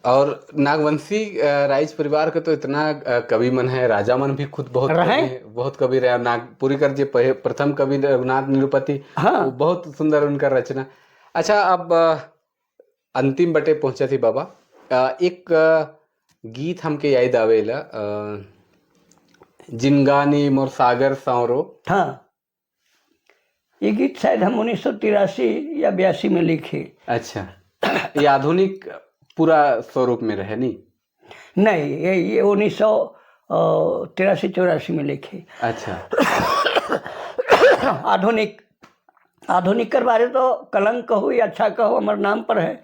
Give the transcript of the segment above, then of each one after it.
और नागवंशी राइज परिवार के तो इतना कवि मन है, राजा मन भी खुद बहुत रहे? कवि हैं, बहुत कवि रहे। नागपुरी कर जे प्रथम कवि रघुनाथ निरुपति, वो बहुत सुंदर उनका रचना। अच्छा, अब अंतिम बटे पहुंचे थी बाबा। एक गीत हमके याद आवेला, जिनगानी मोर सागर सांवरो। हाँ, ये गीत शायद हम 1983 या 82 में लिखे। अच्छा, ये आधुनिक पूरा स्वरूप में रहे नहीं? नहीं, ये 1983-84 में लिखे। आधुनिक, आधुनिक कर बारे तो कलंक कहो या अच्छा कहो, हमारे नाम पर है।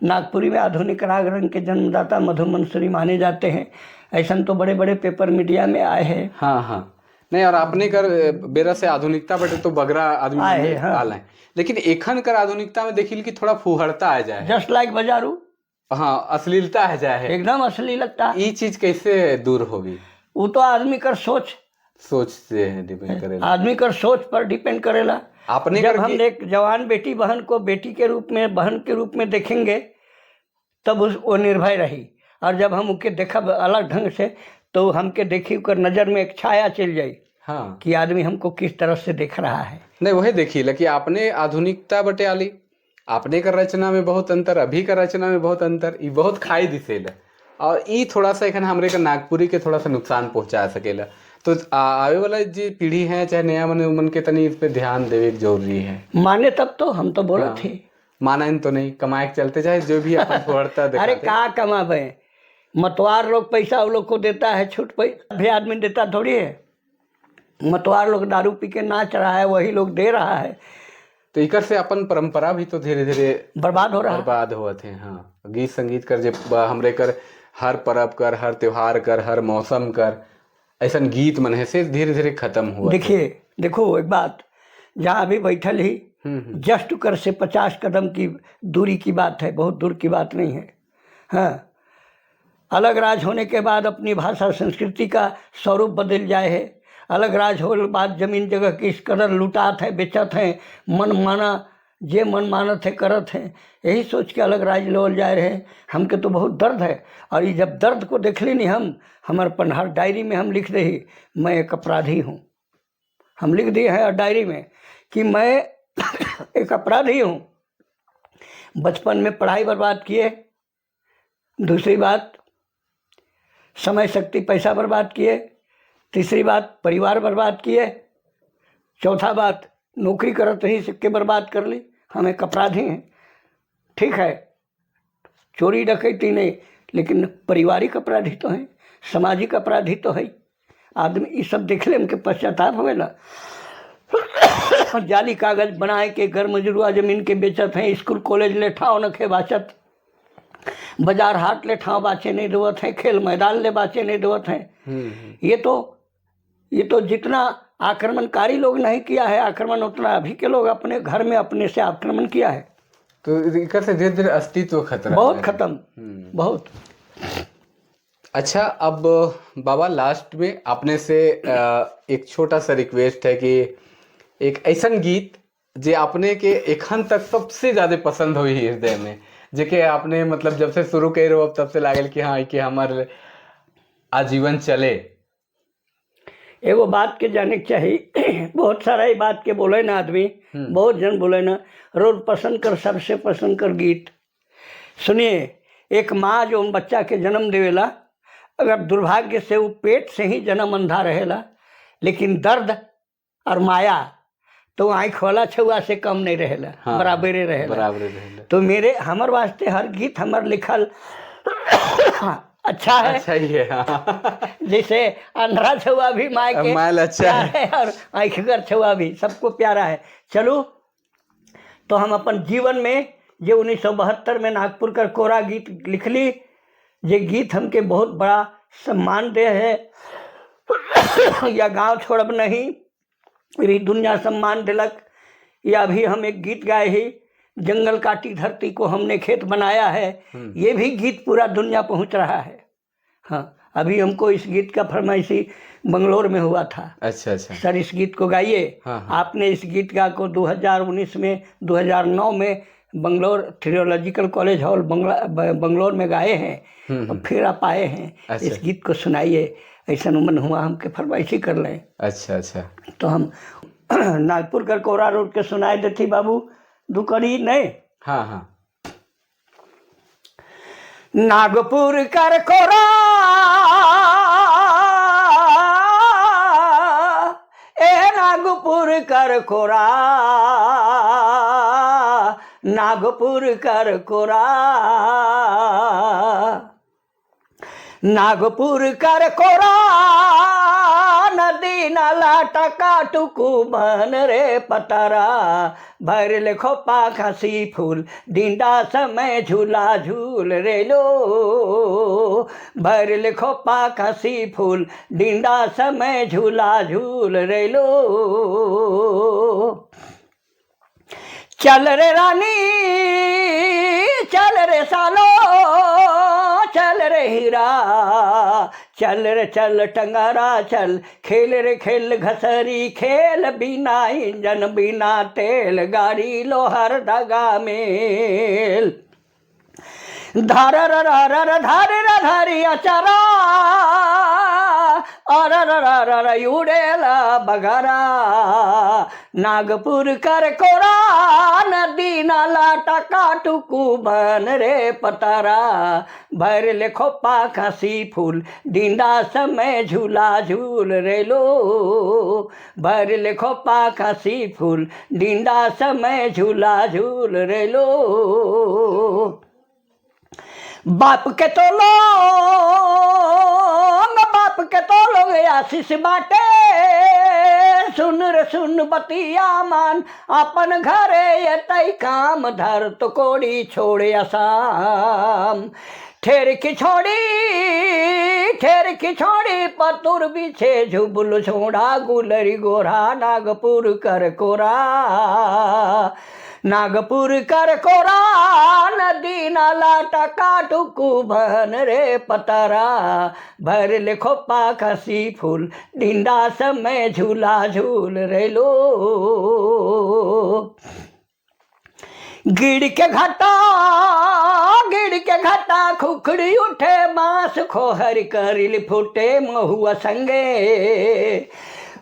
नागपुरी में आधुनिक राग रंग के जन्मदाता मधु मंसूरी माने जाते हैं, ऐसा तो बड़े बड़े पेपर मीडिया में आए हैं। हाँ हाँ, नहीं, और आपने कर बेरा से आधुनिकता बटे तो बगरा आदमी आए हैं, हाँ। आल हैं, लेकिन एखन कर आधुनिकता में देखिल कि थोड़ा फुहड़ता आ जाए। जस्ट लाइक बजारू। हाँ, अश्लीलता आ जाए है। एकदम अश्लीलता। ये चीज कैसे दूर होगी? वो तो आदमी कर सोच सोच से डिपेंड करेला। आदमी कर सोच पर डिपेंड करेला। आपने जब कर हम एक जवान बेटी बहन को बेटी के रूप में, बहन के रूप में देखेंगे, तब उस वो निर्भय रही और जब हम उनके देखब अलग ढंग से, तो हमके देखी ओकर नज़र में एक छाया चल जाई कि आदमी हमको किस तरह से देख रहा है। नहीं, वही देखी कि आपने आधुनिकता बटे आली, आपने कर रचना में बहुत अंतर, अभी का रचना में बहुत अंतर, ई बहुत खाई दिसेला और ई थोड़ा सा एखन हमरे का नागपुरी के थोड़ा सा नुकसान पहुंचा सकेला। तो आवे वाला जो पीढ़ी है, चाहे नया मन, मन के तनी इस पे ध्यान देवे के जरूरी है। माने तब तो, हम तो बोलत थे। माना तो नहीं, कमाए के चलते चाहे जो भी अपन फुहड़ता अरे, दिखाते। का कमाबे? मतवार लोग पैसा वो लोग को देता है, छूट पैसा भी आदमी देता थोड़ी है। मतवार लोग दारू पी के नाच रहा है, वही लोग दे रहा है। तो इकर से अपन परंपरा भी तो धीरे धीरे बर्बाद हो रहा है। बर्बाद होत है। हाँ, गीत संगीत कर जे हमरे कर हर परब कर, हर त्योहार कर, हर मौसम कर ऐसा गीत मन है से धीरे धीरे खत्म हुआ। देखिए, देखो, एक बात, जहाँ अभी बैठल ही, जस्ट कर से 50 कदम की दूरी की बात है, बहुत दूर की बात नहीं है। हाँ, अलग राज होने के बाद अपनी भाषा संस्कृति का स्वरूप बदल जाए है। अलग राज होने के बाद जमीन जगह की इस कदर लुटात है, बेचत है, मन माना जे मन मानत है करत है। यही सोच के अलग राज लेवल जाए रहे। हमके तो बहुत दर्द है और ये जब दर्द को देख ली नहीं हम, हमारे पन्हार डायरी में हम लिख दही, मैं एक अपराधी हूँ। हम लिख दिए हैं डायरी में कि मैं एक अपराधी हूँ। बचपन में पढ़ाई बर्बाद किए, दूसरी बात समय, शक्ति, पैसा बर्बाद किए, तीसरी बात परिवार बर्बाद किए, चौथा बात नौकरी करत रही, सिक्के बर्बाद कर ली। हम एक अपराधी हैं। ठीक है, चोरी डकैती नहीं, लेकिन पारिवारिक अपराधी तो हैं, सामाजिक अपराधी तो है आदमी। ये सब देखले हमके पश्चाताप होवेला। जाली कागज बनाए के घर मजरुआ जमीन के बेचत हैं, स्कूल कॉलेज ले ठाव नखे बाचत, बाजार हाट ले ठाव बाचे नहीं देवत हैं, खेल मैदान ले बाचे नहीं देवत हैं। ये तो जितना आक्रमणकारी लोग नहीं किया है आक्रमण, उतना अभी के लोग अपने घर में अपने से आक्रमण किया है। तो एकर से धीरे धीरे अस्तित्व खतरा बहुत में। खत्म, बहुत। अच्छा, अब बाबा लास्ट में अपने से एक छोटा सा रिक्वेस्ट है कि एक ऐसा गीत जे अपने के एखन तक सबसे ज्यादा पसंद हुई हृदय में, जेके आपने मतलब जब से शुरू कर रहो तब से लागल कि हाँ, कि हमार आजीवन चले। एगो बात के जाने के चाही। बहुत सारा ही बात के बोले ना आदमी, बहुत जन बोले ना, रोज पसंद कर, सबसे पसंद कर गीत। सुनिए, एक माँ जो बच्चा के जन्म देवेला, अगर दुर्भाग्य से वो पेट से ही जन्म अंधा रहेला, लेकिन दर्द और माया तो आँख वाला छुआ से कम नहीं रहेला। बराबरे रहेला। बराबर रहेला। तो मेरे हमर वास्ते हर गीत हमर लिखल अच्छा है। अच्छा ही है, हाँ। जैसे अंधरा छुआ भी माय के मायल अच्छा प्यार है। है और आँखगर छुआ भी, सबको प्यारा है। चलो, तो हम अपन जीवन में जे 1972 में नागपुर कर कोरा गीत लिखली, जे गीत हमके बहुत बड़ा सम्मान दे है, या गांव छोड़ब नहीं भी दुनिया सम्मान दिलक, या अभी हम एक गीत गाए ही, जंगल काटी धरती को हमने खेत बनाया है, ये भी गीत पूरा दुनिया पहुंच रहा है। हाँ, अभी हमको इस गीत का फरमाइशी बंगलोर में हुआ था। अच्छा अच्छा सर, इस गीत को गाइए। हाँ, हाँ। आपने इस गीत का को 2019 में, 2009 में Bangalore theological college hall Bangalore में गाए हैं और फिर आप आए हैं। अच्छा। इस गीत को सुनाइए, ऐसा मन हुआ हमके फरमाइशी कर लें। अच्छा अच्छा। तो हम नागपुर कर कोरा रोड के सुनाए देती बाबू दुकड़ी नहीं। हाँ हाँ। नागपुर कर कोरा ए नागपुर कर कोरा, नागपुर कर कोरा, नागपुर कर कोरा, नदी नाला टका टुकू बन रे पतरा, भर ले खोपा खासी फूल, डिंडा समय झूला झूल रे लो, भर ले खोपा खासी फूल, डिंडा समय झूला झूल रे लो। चल रे रानी चल रे सालो, चल रे हीरा, चल रे चल टंगारा चल, खेल रे खेल घसरी खेल, बिना इंजन बिना तेल, गाड़ी लोहर दगा मेल। धार र र धार र धारी अचारा, अर र र उड़ेला बघारा, नागपुर कर कोरा, नदी नाला टका टुकू बन रे पतारा, भर ले खोपा खासी फूल, डिंडा समय झूला झूल रे लो, भर ले खोपा खासी फूल, डिंडा समय झूला झूल रे लो। बाप के तो लोग, बाप के तो लोग आशीष बाटे, सुन रे सुन बतिया मान, अपन घरे एतई काम धर तो कोड़ी छोड़े आसाम। ठेर की छोड़ी पतुर बिछे झुबुल छोड़ा, गुलरी गोरा नागपुर कर कोरा, नागपुर कर कोरा, नदी नाला टका टुकू भन रे पतरा, भर ले खोपा खसी फूल, डिंडा समय झूला झूल रे लो। गिड़ के घाटा, गिड़ के घाटा खुखड़ी उठे, बांस खोहर करिल फूटे, महुआ संगे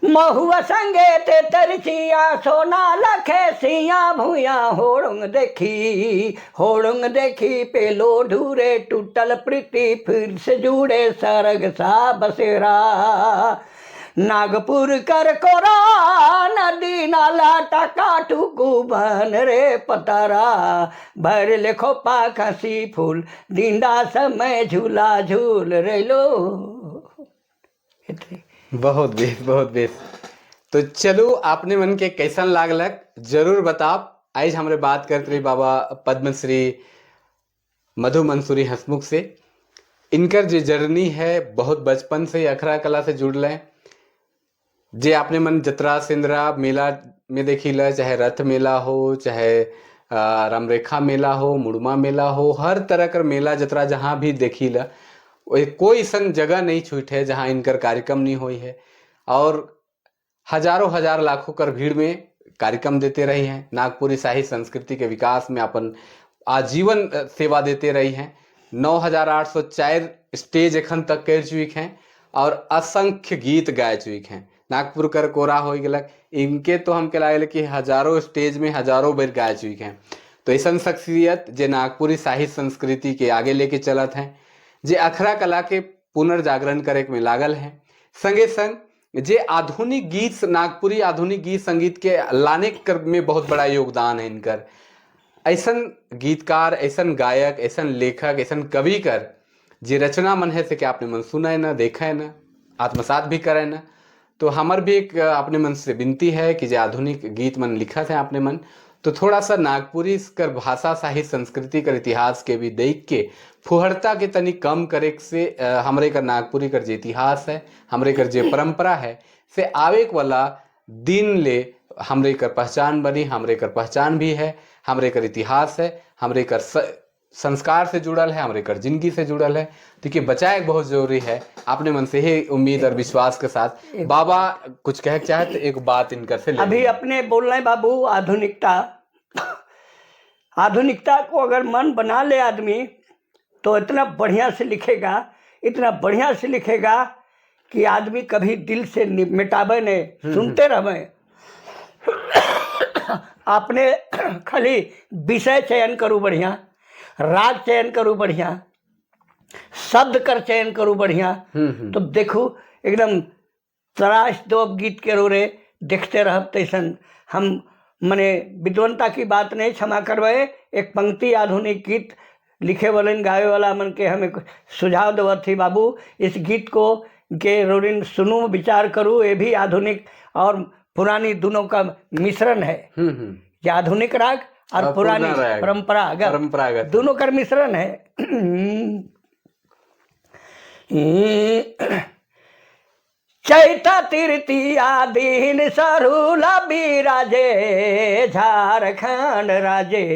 महुआ संगे ते तरसिया, सोना लखे सिया भूया, होड़ंग देखी होड़ंग देखी पेलो ढूरे, टूटल प्रीति फिर से जुड़े, सरग सा बसेरा। नागपुर कर कोरा, नदी नाला टका टुकू बन रे पतारा, भर ले खोपा खासी फूल, डिंडा समय झूला झूल रे लो। बहुत बेस, बहुत बेस। तो चलो आपने मन के कैसन लागलक जरूर बताब। आज हमरे बात करते रही बाबा पद्मश्री मधु मंसूरी हंसमुख से। इनकर जो जर्नी है बहुत बचपन से अखरा कला से जुड़ल है। जे आपने मन जतरा सिंदरा मेला में देखी ला, चाहे रथ मेला हो, चाहे रामरेखा मेला हो, मुड़मा मेला हो, हर तरह कर मेला जतरा जहाँ भी देखी ला, कोई संग जगह नहीं छूट है जहाँ इनकर कार्यक्रम नहीं हुई है। और हजारों हजार लाखों कर भीड़ में कार्यक्रम देते रही हैं। नागपुरी शाही संस्कृति के विकास में अपन आजीवन सेवा देते रही हैं। 9804 स्टेज एखन तक कर चुक हैं और असंख्य गीत गाए चुक हैं। नागपुर कर कोरा हो गलक, इनके तो हमके लागल कि हजारों स्टेज में हजारों बेर गाए चुक हैं। तो ऐसा शख्सियत जे नागपुरी शाही संस्कृति के आगे लेके चलत हैं, जे अखरा कला के पुनर्जागरण करे में लागल हैं, संगे संग जे आधुनिक गीत नागपुरी आधुनिक गीत संगीत के लाने कर में बहुत बड़ा योगदान है इनकर। ऐसन गीतकार, ऐसन गायक, ऐसन लेखक, ऐसन कवि कर जे रचना मन है से कि आपने मन सुना है ना, देखा है ना, आत्मसात भी करे ना। तो हमार भी एक अपने मन से विनती है कि जे आधुनिक गीत मन लिखा है अपने मन, तो थोड़ा सा नागपुरी कर भाषा साहित्य संस्कृति कर इतिहास के भी देख के फुहड़ता के तनी कम करे से हमरे कर नागपुरी कर जे इतिहास है, हमरे कर जे परंपरा है से आवेक वाला दिन ले हमरे कर पहचान बनी, हमरे कर पहचान भी है, हमरे कर इतिहास है, हमरे कर संस्कार से जुड़ल है, हमरे कर जिंदगी से जुड़ल है। तो कि बचाए बहुत जरूरी है। अपने मन से ही उम्मीद और विश्वास के साथ बाबा कुछ कह चाहे तो एक बात इनकर से ले अभी लें। अपने बोल रहे बाबू आधुनिकता, आधुनिकता को अगर मन बना ले आदमी तो इतना बढ़िया से लिखेगा, इतना बढ़िया से लिखेगा कि आदमी कभी दिल से मिटावे नहीं, सुनते रहे। आपने खाली विषय चयन करूँ बढ़िया, राग चयन करूँ बढ़िया, शब्द कर चयन करूँ बढ़िया, तो देखो एकदम तराश दो अब गीत के रो रे देखते रह तैसन। हम मने विद्वनता की बात नहीं, क्षमा करवाए, एक पंक्ति आधुनिक गीत लिखे वालन गावे वाला मन के हमें सुझाव देवत थी, बाबू इस गीत को के रोरिन सुनू, विचार करूँ, ये भी आधुनिक और पुरानी दोनों का मिश्रण है। ये आधुनिक राग और पुरानी परंपरागत परंपरागत दोनों का मिश्रण है। चैत तृतीया दिन सरुला बिराजे झारखंड राजे,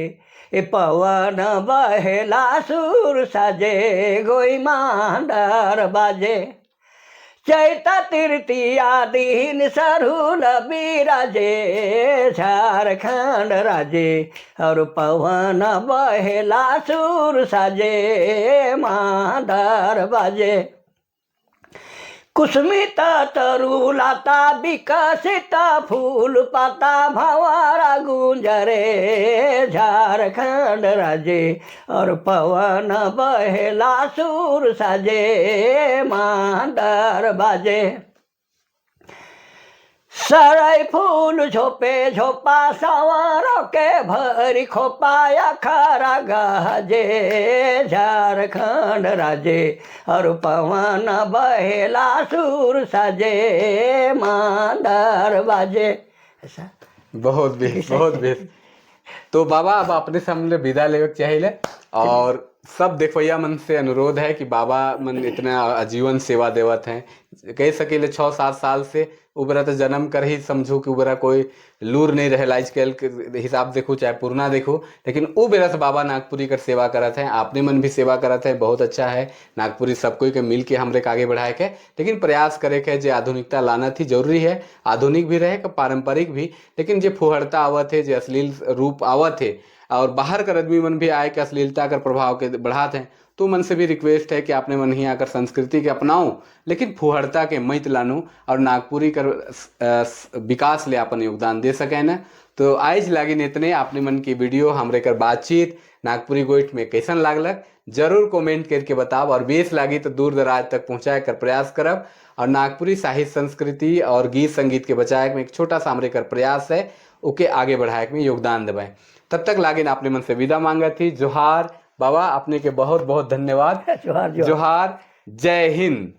ए पवन बहेला सुर साजे गोई मांडर बाजे। चैत तृतीया दिन सरुल बिराजे झारखंड राजे, और पवन बहेला सुर साजे मांडर बाजे। कुसुमित तरुलता विकसित फूल पाता भंवरा गुंजरे झारखंड राजे, और पवन बहेला सुर साजे मांदर बाजे। सरई फूल झोपे झोपा सवार के भरी खोपाया खरा गाजे झारखंड राजे, और पवन बहेला सुर साजे मांदर बाजे। ऐसा बहुत बेस, बहुत बेस। तो बाबा अब अपने सामने विदा लेवे के चाहिए और सब देखवैया मन से अनुरोध है कि बाबा मन इतना आजीवन सेवा देवत हैं, कह सकेले 6-7 साल से उबरा तो जन्म कर ही समझो कि उबरा कोई लूर नहीं रहे, आजकल के हिसाब देखो चाहे पुरना देखो, लेकिन वो बेरा से बाबा नागपुरी कर सेवा करत हैं, आपने मन भी सेवा करत हैं, बहुत अच्छा है। नागपुरी सब कोई के मिल के हमरे के आगे बढ़ाए के, लेकिन प्रयास करे के जे आधुनिकता लाना थी जरूरी है, आधुनिक भी रहे पारंपरिक भी, लेकिन जे फुहड़ता आवत है, जे अश्लील रूप आवत है और बाहर कर आदमी मन भी आए के अश्लीलता कर प्रभाव के बढ़ाते हैं, तो मन से भी रिक्वेस्ट है कि आपने मन ही आकर संस्कृति के अपनाओ, लेकिन फुहड़ता के मत लानू और नागपुरी कर विकास ले अपन योगदान दे सके न। तो आज लागिन इतने आपने मन की वीडियो हमरे कर बातचीत नागपुरी गोइठ में कैसन लागलक जरूर कमेंट करके बताओ, और बेस लागी तो दूर दराज तक पहुँचाए कर प्रयास करब, और नागपुरी साहित्य संस्कृति और गीत संगीत के बचाए में एक छोटा सा हमरे कर प्रयास है, ओके आगे बढ़ाए में योगदान देवाए। तब तक लागिन आपने मन से विदा मांगा थी। जोहार बाबा, आपने के बहुत बहुत धन्यवाद। जोहार जोहार, जय हिंद।